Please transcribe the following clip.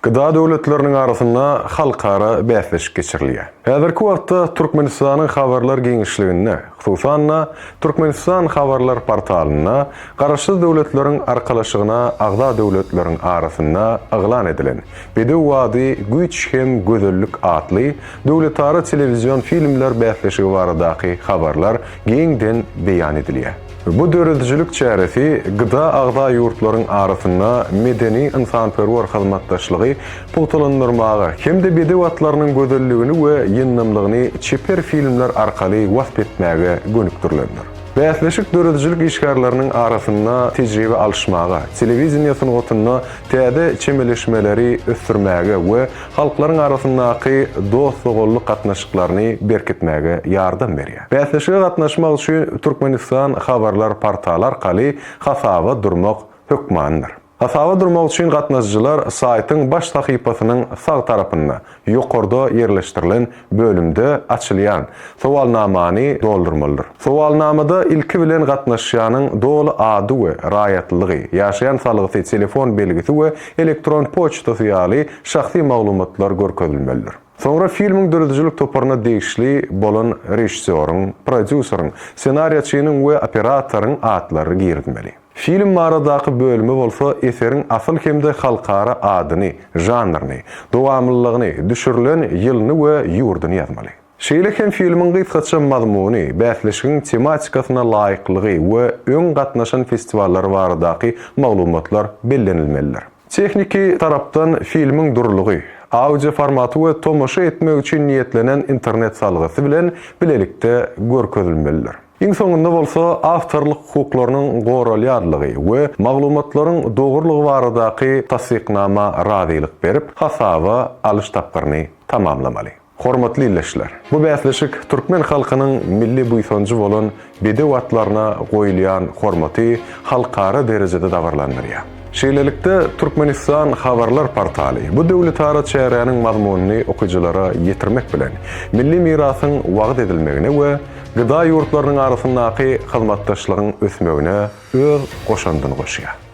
Gda döwletleriniň arasynda halkara bäsleşik geçirilýär. Häzirki wagtda Türkmenistanyň habarlar giňişliginde, hususan-da, Türkmenistan habarlar portalynda Garaşsyz Döwletleriň Arkalaşygyna agza döwletleriň arasynda yglan edilen Bedew bady, güýç hem gözellik atly döwletara telewizion filmler bäsleşigi baradaky habarlar giňden beýan edilýär. Bu döredijilik çäresi GDA agza ýurtlaryň arasynda medeni-ynsanperwer hyzmatdaşlygy pugtalandyrmaga hem-de bedew atlarynyň gözelligini we ýyndamlygyny çeper filmler arkaly wasp etmäge gönükdirilendir. Bäsleşik döredijilik işgärleriniň arasynda tejribe alyşmaga, telewideniýe sungatynda täze çemeleşmeleri ösdürmäge we halklaryň arasyndaky dost-doganlyk gatnaşyklaryny berkitmäge ýardam berýär. Bäsleşige gatnaşmak üçin Türkmenistan habarlar portaly arkaly hasaba durmak hökmanydyr. Hasaba durmak üçin gatnaşyjylar saýtyň baş sahypasynyň sag tarapynda, ýokarda ýerleşdirilen bölümde açylýan sowalnamany doldurmalydyr. Sowalnamada ilki bilen gatnaşýanyň doly ady we raýatlylygy, ýaşaýan salgysy, telefon belgisi we elektron poçtasy ýaly şahsy maglumatlar görkezilmelidir. Soňra filmiň döredijilik toparyna degişli bolan režissýoryň, prodýuseriň, ssenariýaçynyň we operatoryň atlary girizmeli. Film baradaky bölüme bolsa eseriň asyl hem-de halkara adyny, žanryny, dowamlylygyny, düşürilen ýylyny we ýurduny ýazmaly. Şeýle hem filmiň gysgaça mazmuny, bäsleşigiň tematikasyna laýyklygy we öň gatnaşan festiwallary baradaky maglumatlar bellenilmelidir. Tehniki tarapdan filmiň durulygy, audio formaty we tomaşa etmek üçin niýetlenen internet salgysy bilen bilelikde görkezilmelidir. Iň soňunda bolsa awtorlyk hukuklarynyň goralýarlygy we maglumatlaryň dogrulygy baradaky tassyknama razylyk berip, hasaba alyş tapgyryny tamamlamaly. Hormatly ildeşler! Bu bäsleşik türkmen halkynyň milli buýsanjy bolan bedew atlaryna goýulýan hormaty halkara derejede dabaralandyrýar. Şeýlelikde, Türkmenistan habarlar portaly bu döwletara çäräniň mazmunyny okyjylara ýetirmek bilen, milli mirasyň wagyz edilmegine we GDA ýurtlarynyň arasyndaky hyzmatdaşlygyň ösmegine öz goşandyny goşýar.